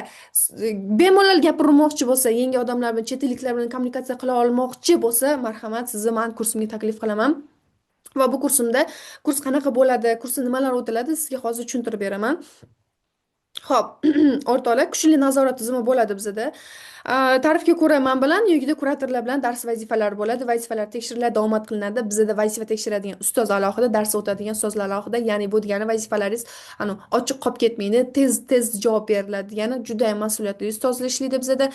bemalol gapirmoqchi bo'lsa, yangi odamlar bilan, chet elliklar bilan kommunikatsiya qila olmoqchi bo'lsa, marhamat, sizni man kursimga taklif qilaman. Va bu kursimda, kurs qanaqa bo'ladi, kursda nimalar o'tiladi, sizga hozir tushuntirib beraman. Xo'p, o'rtoqlar, kuchli nazorat tizimi bo'ladi bizada. Tarifga ko'ra man bilan yokida kuratorlar bilan dars vazifalari bo'ladi. Vazifalar tekshiriladi, davomat qilinadi. Bizada vazifa tekshiradigan ustoz alohida, dars o'tadigan ustozlar alohida. Ya'ni bu degani vazifalaringiz anu ochiq qolib ketmaydi, tez tez javob beriladi degani, juda ham mas'uliyatli ustozlar ishlaydi bizada.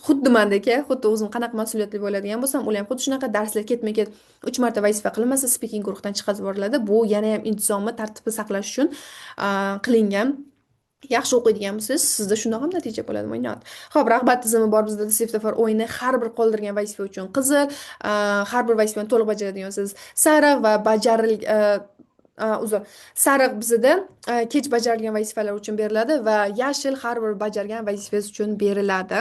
Xuddi mandek, xuddi o'zim qanaqa mas'uliyatli bo'ladigan bo'lsam, ular ham xuddi shunaqa. Darslar ketma-ket 3 marta vazifa qilinmasa, speaking guruhdan chiqarib yuboriladi. Bu yana ham intizomni, tartibni saqlash uchun qilingan. Yaxshi o'qiydigan bo'lsangiz, sizda shundoq ham natija bo'ladi, why not? Xo'p, rag'bat tizimi bor bizda, svetofor o'yini, har bir qoldirgan vazifa uchun qizil, har bir vazifani to'liq bajaradigan bo'lsangiz sariq va bajaril uzr, sariq bizada kech bajarilgan vazifalar uchun beriladi va yashil har bir bajargan vazifangiz uchun beriladi.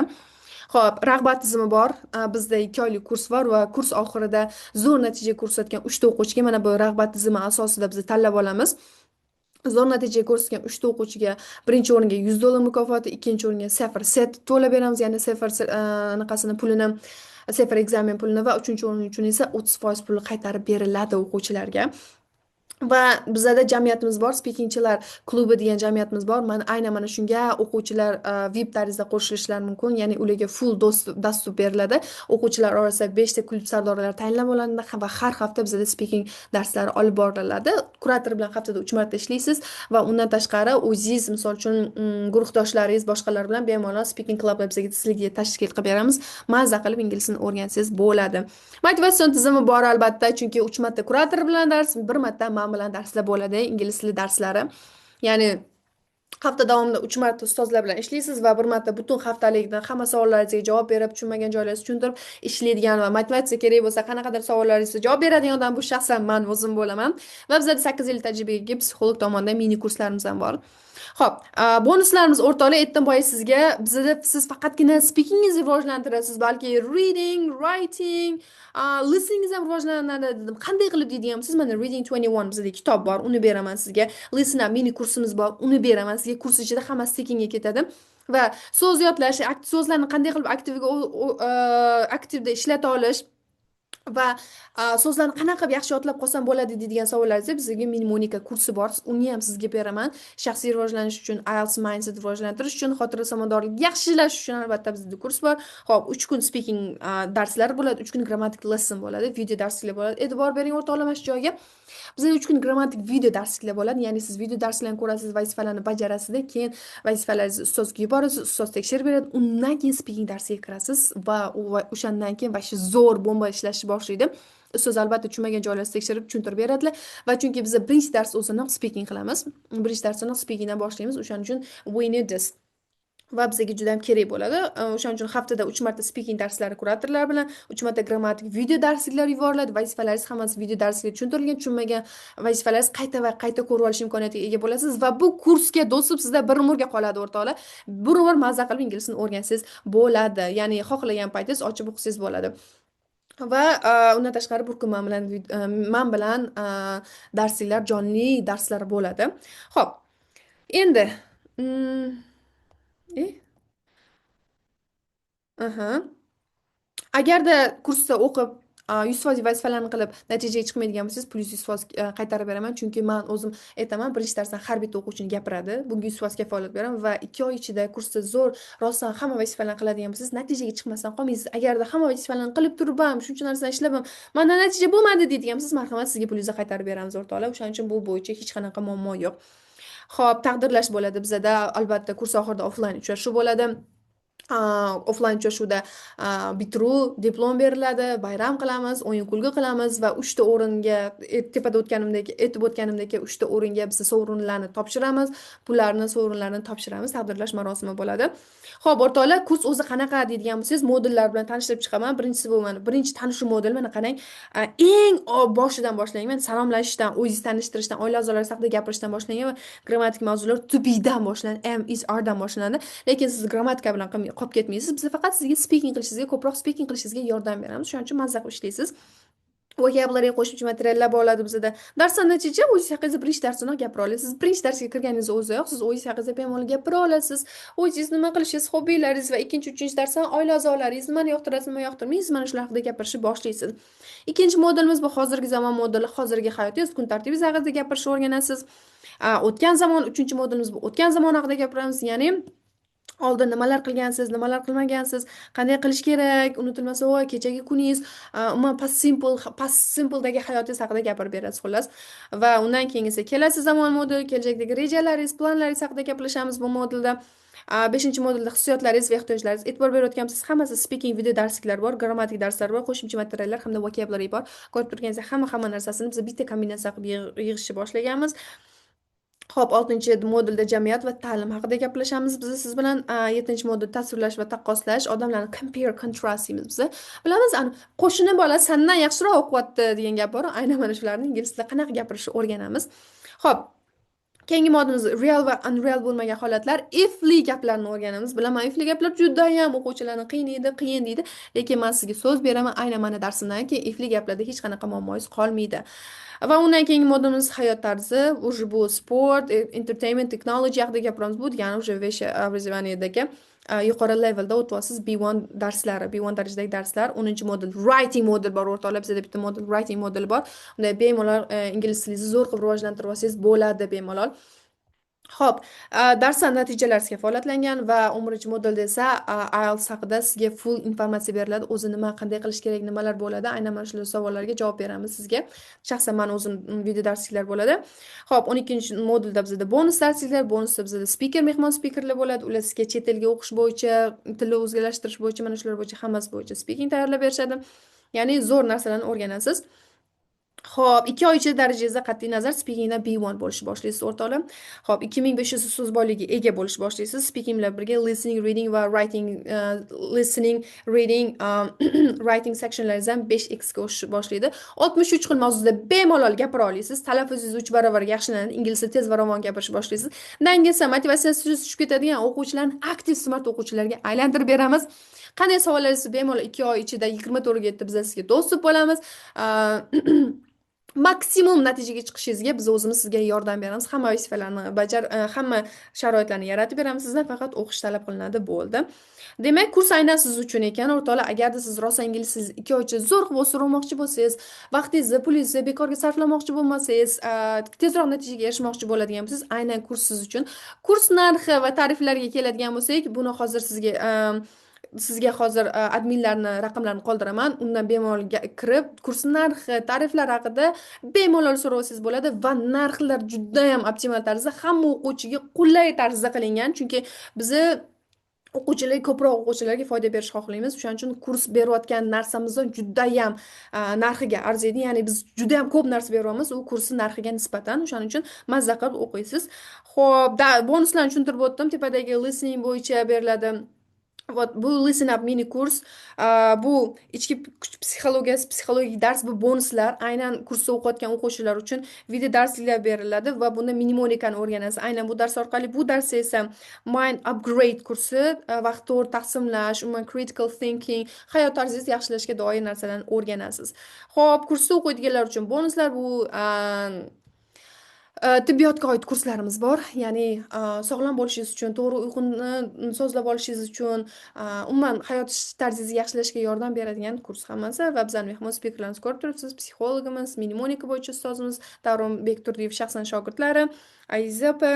Xo'p, rag'bat tizimi bor. Bizda 2 oylik kurs bor va kurs oxirida zo'r natija ko'rsatgan 3 ta o'quvchiga mana bu rag'bat tizimi asosida biz tanlab olamiz. Zo'r natija ko'rsatgan 3 ta o'quvchiga birinchi o'ringa 100 dollar mukofoti, ikkinchi o'ringa CEFR set to'lab beramiz, ya'ni CEFR anaqasini pulini, CEFR экзамен pulini va uchinchi o'rin uchun esa 30% puli qaytarib beriladi o'quvchilarga. Va bizada jamiyatimiz bor, speakingchilar klubi degan jamiyatimiz bor. Mana aynan mana shunga o'quvchilar VIP tarzda qo'shilishlari mumkin, ya'ni ularga full доступ beriladi. O'quvchilar orasida 5 ta klub sardorlari tayinlab olinadi va har hafta bizada speaking darslari olib boriladi. Kurator bilan haftada 3 marta ishlaysiz va undan tashqari o'zingiz, misol uchun, guruhdoshlaringiz, boshqalar bilan bemalol speaking clublar bizga sizlarga tashkil qilib beramiz. Mazza qilib ingliz tilini o'rgansangiz bo'ladi. Motivatsion tizimi bor albatta, chunki 3 marta kurator bilan dars, bir marta man bilan darslar bo'ladi, ingliz tili darslari. Ya'ni hafta davomida 3 marta ustozlar bilan ishlaysiz va bir marta butun haftalikni hamma savollaringizga javob berib, tushunmagan joylaringizni tushuntirib ishlaydigan va motivatsiya kerak bo'lsa, qanaqadir savollaringizga javob beradigan odam bu shaxsan man o'zim bo'laman. Va bizada 8 yil tajribaga ega psixolog tomonidan mini kurslarimiz ham bor. Xo'p, bonuslarimiz, o'rtoqlar, aytdim boya sizga, bizada siz faqatgina speakingingizni rivojlantirasiz, balki reading, writing, listeningiz ham rivojlanadi dedim. Qanday qilib deydigan siz, mana Reading 21 bizada kitob bor, uni beraman sizga. Listen Up mini kursimiz bor, uni beraman sizga. Kurs ichida hammasi tekinga ketadi. Va so'z yodlash, so'zlarni qanday qilib aktivda ishlata olish va so'zlarni qanaqa qilib yaxshi yodlab qolsam bo'ladi deydigan savollaringizga bizga mnemonika kursi bor, uni ham sizga beraman. Shaxsiy rivojlanish uchun, IELTS mindset rivojlantirish uchun, xotira samaradorlik yaxshilash uchun albatta bizda kurs bor. Xo'p, 3 kun speaking darslari bo'ladi, 3 kun grammatik lesson bo'ladi, video darsliklar bo'ladi. E'tibor bering, o'rtoqlar, mana shu joyga. Bizda 3 kun grammatik video darsliklar bo'ladi, ya'ni siz video darslarni ko'rasiz, vazifalarni bajarasizda, keyin vazifalaringizni ustozga yuborasiz, ustoz tekshirib beradi. Undan keyin speaking darsiga kirasiz va o'shandan keyin вообще zo'r bomba ishlashni boshlaydi. Ustoz albatta tushunmagan joylaringizni tekshirib, tushuntirib beradilar. Va chunki biz birinchi dars o'zini speaking qilamiz. Birinchi darsini speakingdan boshlaymiz. O'shaning uchun we need this va bizga juda ham kerak bo'ladi. O'shaning uchun haftada 3 marta speaking darslari kuratorlar bilan, 3 marta grammatik video darsliklar yuboriladi. Vazifalaringiz hammasi video darslikda tushuntirilgan, tushunmagan vazifalaringiz qayta va qayta ko'rib olish imkoniyatiga ega bo'lasiz va bu kursga доступ sizda bir umrga qoladi, o'rtoqlar. Bir umr mazza qilib ingliz tilini o'rgansangiz bo'ladi. Ya'ni xohlagan paytingiz ochib o'qisangiz bo'ladi. Va undan tashqari bir kun man bilan darsliklar, jonli darslar bo'ladi. Xo'p, endi aha. Agarda kursda o'qib, 100% vazifalarni qilib natijaga chiqmaydigan bo'lsangiz, pulingizni 100% qaytarib beraman. Chunki man o'zim aytaman, birinchi darsdan har bitta o'quvchini gapiradi. Bunga 100% kafolat beraman va 2 oy ichida kursda zo'r, rostdan hamma vazifalarni qiladigan bo'lsangiz, natijaga chiqmasdan qolmaysiz. Agarda hamma vazifalarni qilib turib ham, shuncha narsani ishlab ham manda natija bo'lmadi deydigan bo'lsangiz, marhamat, sizga pulingizni qaytarib beramiz, o'rtoqlar. O'shaning uchun bu bo'yicha hech qanaqa muammo yo'q. Xo'p, taqdirlash bo'ladi bizada. Albatta, kurs oxirida offlayn uchrashuv bo'ladi. Offlayn uchrashuvda bitiruv diplom beriladi, bayram qilamiz, o'yin kulgi qilamiz va uchta o'ringa, tepada o'tganimdek, aytib o'tganimdek, uchta o'ringa biz sovrinlarni topshiramiz, pullarni, sovrinlarni topshiramiz, taqdirlash marosimi bo'ladi. Xo'p, o'rtoqlar, kurs o'zi qanaqa deydigan bo'lsangiz, modullar bilan tanishtirib chiqaman. Birinchisi bu mana birinchi tanishuv moduli. Mana qarang, eng boshidan boshlangan, salomlashishdan, o'zingizni tanishtirishdan, oila a'zolaringiz haqida gapirishdan boshlangan va grammatik mavzular to bedan boshlanadi, am, is, are dan boshlanadi. Lekin siz grammatika bilan qolib ketmaysiz. Biz faqat sizga speaking qilishingizga, ko'proq speaking qilishingizga yordam beramiz. Shuning uchun mazza qilib ishlaysiz. Vocabulary, qo'shimcha materiallar bo'ladi bizada. Darsdan natija o'zingiz haqingizda birinchi darsdanoq gapira olasiz. Birinchi darsga kirganingiz o'ziyoq siz o'zingiz haqingizda bemalol gapira olasiz. O'zingiz nima qilishingiz, hobbilaringiz va ikkinchi, uchinchi darsdan oila a'zolaringiz, nimani yoqtirasiz, nima yoqtirmaysiz, mana shular haqida gapirishni boshlaysiz. Ikkinchi modulimiz bu hozirgi zamon moduli, hozirgi hayotingiz, kun tartibingiz haqida gapirishni o'rganasiz. O'tgan zamon, uchinchi modulimiz bu o'tgan zamon haqida gapiramiz, ya'ni oldin nimalar qilgansiz, nimalar qilmagansiz, qanday qilish kerak, unutilmasa voy kechagi kuningiz, umuman past simpledagi hayotingiz haqida gapirib berasiz, xullas. Va undan keyingisi kelasi zamon moduli, kelajakdagi rejalaringiz, planlaringiz haqida gaplashamiz bu modulda. Beshinchi modulda hissiyotlaringiz va ehtiyojlaringiz. E'tibor berayotganmisiz, hammasi speaking video darsliklar bor, grammatik darslar bor, qo'shimcha materiallar hamda vocabulary bor. Ko'rib turganingizdek, hamma hamma narsasini biz bitta kombinatsiya qilib yig'ishni boshlaganmiz. Xo'p, oltinchi modulda jamiyat va ta'lim haqida gaplashamiz biz siz bilan. Yettinchi modul tasvirlash va taqqoslash, odamlarni compare, contrast deymiz biz. Bilamiz, qo'shni bola sandan yaxshiroq o'qiyapti degan gap bor. Aynan mana shularni ingliz tilida qanaqa gapirishni o'rganamiz. Xo'p, keyingi modulimiz real va unreal bo'lmagan holatlar, ifli gaplarni o'rganamiz. Bilaman, ifli gaplar judayam o'quvchilarni qiynaydi, qiyin deydi, lekin men sizga so'z beraman, aynan mana darsimdan keyin ifli gaplarda hech qanaqa muammoyingiz qolmaydi. Va undan keyingi modulimiz hayot tarzi, уже bu sport, entertainment, technology haqida gapiramiz. Bu degani уже высшее образованиедagi yuqori levelda o'tyapsiz, B1 darslari, B1 darajadagi darslar. 10 modul writing modul bor, o'rtoqlar, bizada bitta modul writing moduli bor. Unda bemalol ingliz tilingizni zo'r qilib rivojlantirib olsangiz bo'ladi bemalol. Xo'p, darsdan natijalar kafolatlangan va 11 modulda esa IELTS haqida sizga full informatsiya beriladi. O'zi nima, qanday qilish kerak, nimalar bo'ladi? Aynan mana shu savollarga javob beramiz sizga. Shaxsan men o'zim video darsliklar bo'ladi. Xo'p, 12 modulda bizda bonus darsliklar, bonusda bizda speaker, mehmon speakerlar bo'ladi. Ular sizga chet elga o'qish bo'yicha, tilni o'zgartirish bo'yicha, mana shular bo'yicha, hammasi bo'yicha speaking tayyorlab berishadi. Ya'ni zo'r narsalarni o'rganasiz. Xo'p, 2 oy ichida darajangizda qat'iy nazar speakingdan B1 bo'lishni boshlaysiz, o'rtoqlar. Xo'p, 2500 so'z boyligiga ega bo'lishni boshlaysiz. Speaking bilan birga listening, reading va writing, listening, reading, writing sectionlaringiz ham 5x ga o'sishni boshlaydi. 63 xil mavzuda bemalol gapira olasiz. Talaffuzingiz 3 barobar yaxshilanadi. Ingliz tilida tez va ravon gapirishni boshlaysiz. Dangasa, motivatsiyasi tushib ketadigan o'quvchilarni aktiv, smart o'quvchilarga aylantirib beramiz. Qanday savollaringizni bemalol 2 oy ichida 24 ga yetib biz sizga доступ bo'lamiz. Maksimum natijaga chiqishingizga biz o'zimiz sizga yordam beramiz. Hamma vazifalarni bajar, hamma sharoitlarni yaratib beramiz. Sizdan faqat o'qish talab qilinadi, bo'ldi. Demak, kurs aynan siz uchun ekan, o'rtoqlar. Agarda siz rosa ingliz tilini 2 oy ichida zo'r qilib o'stirmoqchi bo'lsangiz, vaqtingizni, pulingizni bekorga sarflamoqchi bo'lmasangiz, tezroq natijaga erishmoqchi bo'ladigan bo'lsangiz, aynan kurs siz uchun. Kurs narxi va tariflarga keladigan bo'lsak, buni hozir sizga hozir adminlarni raqamlarini qoldiraman. Undan bemalol kirib, kurs narxi, tariflar haqida bemalol so'rasangiz bo'ladi va narxlar judayam optimal tarzda, hamma o'quvchiga qulay tarzda qilingan, chunki bizni o'quvchilarga, ko'proq o'quvchilarga foyda berishni xohlaymiz. O'shaning uchun kurs berayotgan narsamizdan judayam narxiga arziydi, ya'ni biz judayam ko'p narsa beryapmiz u kursni narxiga nisbatan. O'shaning uchun mazza qilib o'qiysiz. Ho'p, bonuslarni tushuntirib o'tdim. Tepadagi listening bo'yicha beriladi. Вот, bu Listen Up mini kurs, bu ichki kuch psixologiyasi, psixologik dars, bu bonuslar aynan kursda o'qiyotgan o'quvchilar uchun video darsliklar beriladi va bunda mnemonikani o'rganasiz aynan bu dars orqali. Bu dars esa Mind Upgrade kursi, vaqt to'g'ri taqsimlash, umuman critical thinking, hayot tarzingizni yaxshilashga doir narsalarni o'rganasiz. Ho'p, kursda o'qiydiganlar uchun bonuslar bu tibbiyotga oid kurslarimiz bor, ya'ni sog'lom bo'lishingiz uchun, to'g'ri uyquni sozlab olishingiz uchun, umuman hayot tarzingizni yaxshilashga yordam beradigan kurs hammasi. Va bizani mehmon spikerlarimiz ko'rib turibsiz: psixologimiz, mnemonika bo'yicha ustozimiz Davronbek Turdiyev shaxsan shogirdlari, Aziza opa,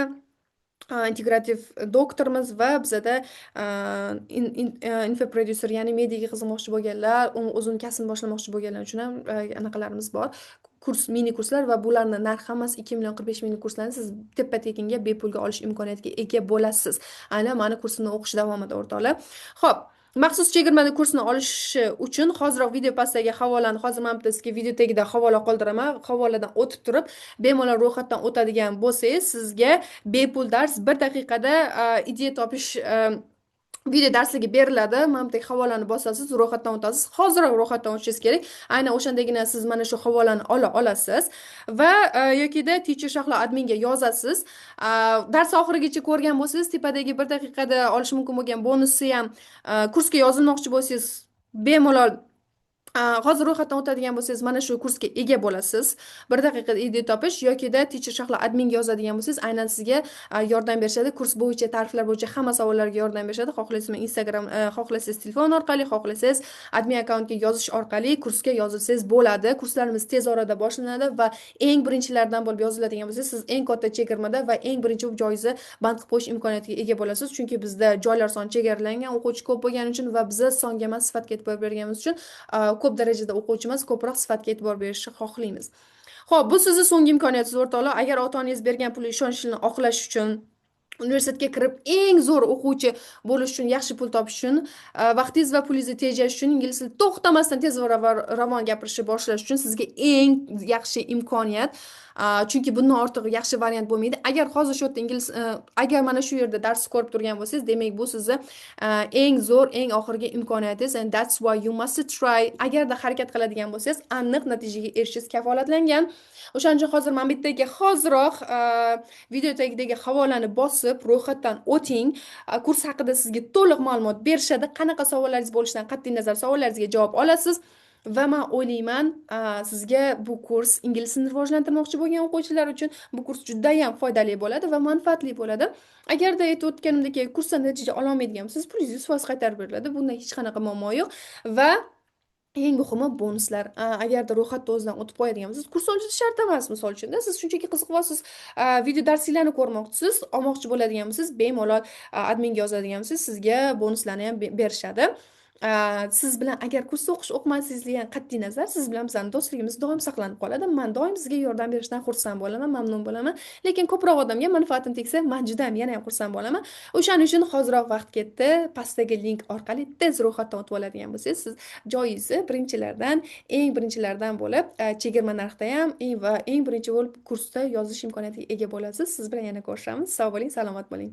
integrativ doktorimiz va bizada infoprodyuser, ya'ni mediaga qiziqmoqchi bo'lganlar, o'zini kasbini boshlamoqchi bo'lganlar uchun ham anaqalarimiz bor, kurs, mini kurslar. Va bularni narxi hammasi 2 million 45 ming. Kurslarni siz teppa tekinga, bepulga olish imkoniyatiga ega bo'lasiz aynan mani kursimni o'qish davomida, o'rtoqlar. Ho'p, maxsus chegirmada kursni olish uchun hoziroq video pastdagi havolani, hozir mana bitta sizga video tagida havola qoldiraman, havoladan o'tib turib bemalol ro'yxatdan o'tadigan bo'lsangiz, sizga bepul dars, bir daqiqada ideya topish video darsligi beriladi. Mana bu havolani bosasiz, ro'yxatdan o'tasiz. Hoziroq ro'yxatdan o'tishingiz kerak, aynan o'shandagina siz mana shu havolani ola olasiz. Va yokida Teacher Shahlo adminga yozasiz. Dars oxirigacha ko'rgan bo'lsangiz, tepadagi bir daqiqada olish mumkin bo'lgan bonusni ham, kursga yozilmoqchi bo'lsangiz, bemalol hozir ro'yxatdan o'tadigan bo'lsangiz, mana shu kursga ega bo'lasiz, bir daqiqada ideya topish. Yokida Teacher Shahlo adminga yozadigan bo'lsangiz, aynan sizga yordam berishadi, kurs bo'yicha, tariflar bo'yicha hamma savollarga yordam berishadi. Xohlasangiz Instagram, xohlasangiz telefon orqali, xohlasangiz admin akkauntga yozish orqali kursga yozilsangiz bo'ladi. Kurslarimiz tez orada boshlanadi va eng birinchilardan bo'lib yoziladigan bo'lsangiz, siz eng katta chegirmada va eng birinchi bo'lib joyingizni band qilib qo'yish imkoniyatiga ega bo'lasiz, chunki bizda joylar soni chegaralangan, o'quvchi ko'p bo'lgani uchun va biza songa emas, sifatga e'tibor berganimiz uchun, ko'p darajada o'quvchimiz, ko'proq sifatga e'tibor berishni xohlaymiz. Ho'p, bu sizni so'nggi imkoniyatingiz, o'rtoqlar. Agar ota onangiz bergan pul ishonchini oqlash uchun, universitetga kirib eng zo'r o'quvchi bo'lish uchun, yaxshi pul topish uchun, vaqtingiz va pulingizni tejash uchun, ingliz tilini to'xtamasdan tez va ravon gapirishni boshlash uchun sizga eng yaxshi imkoniyat, chunki bundan ortiq yaxshi variant bo'lmaydi. Agar hozir shu yerda ingliz, agar mana shu yerda darsni ko'rib turgan bo'lsangiz, demak, bu sizni eng zo'r, eng oxirgi imkoniyatingiz, and that's why you must try. Agarda harakat qiladigan bo'lsangiz, aniq natijaga erishishingiz kafolatlangan. O'shaning uchun hozir mana bu yerdagi, hoziroq video tagidagi havolani bosib ro'yxatdan o'ting. Kurs haqida sizga to'liq ma'lumot berishadi. Qanaqa savollaringiz bo'lishidan qat'iy nazar, savollaringizga javob olasiz. Va man o'ylayman, sizga bu kurs, ingliz tilini rivojlantirmoqchi bo'lgan o'quvchilar uchun bu kurs judayam foydali bo'ladi va manfaatli bo'ladi. Agarda, aytib o'tganimdek, kursdan natija ololmaydigan bo'lsangiz, pulingiz 100% qaytarib beriladi, bunda hech qanaqa muammo yo'q. Va eng muhimi bonuslar. Agarda ro'yxatni o'zidan o'tib qo'yadigan bo'lsangiz, kurs olish shart emas, misol uchunda siz shunchaki qiziqyapsiz, video darsliklarni ko'rmoqchisiz, olmoqchi bo'ladigan bo'lsangiz, bemalol adminga yozadigan bo'lsangiz, sizga bonuslarni ham berishadi. Siz bilan agar kursda o'qish o'qimasligingizdan qat'iy nazar, siz bilan bizani do'stligimiz doim saqlanib qoladi. Man doim sizga yordam berishdan xursand bo'laman, mamnun bo'laman. Lekin ko'proq odamga manfaatim tegsa, man juda ham, yana ham xursand bo'laman. O'shaning uchun hoziroq vaqt ketdi, pastdagi link orqali tez ro'yxatdan o'tib oladigan bo'lsangiz, siz joyingizni birinchilardan, eng birinchilardan bo'lib, chegirma narxda ham eng va eng birinchi bo'lib kursda yozish imkoniyatiga ega bo'lasiz. Siz bilan yana ko'rishamiz. Sog' bo'ling, salomat bo'ling.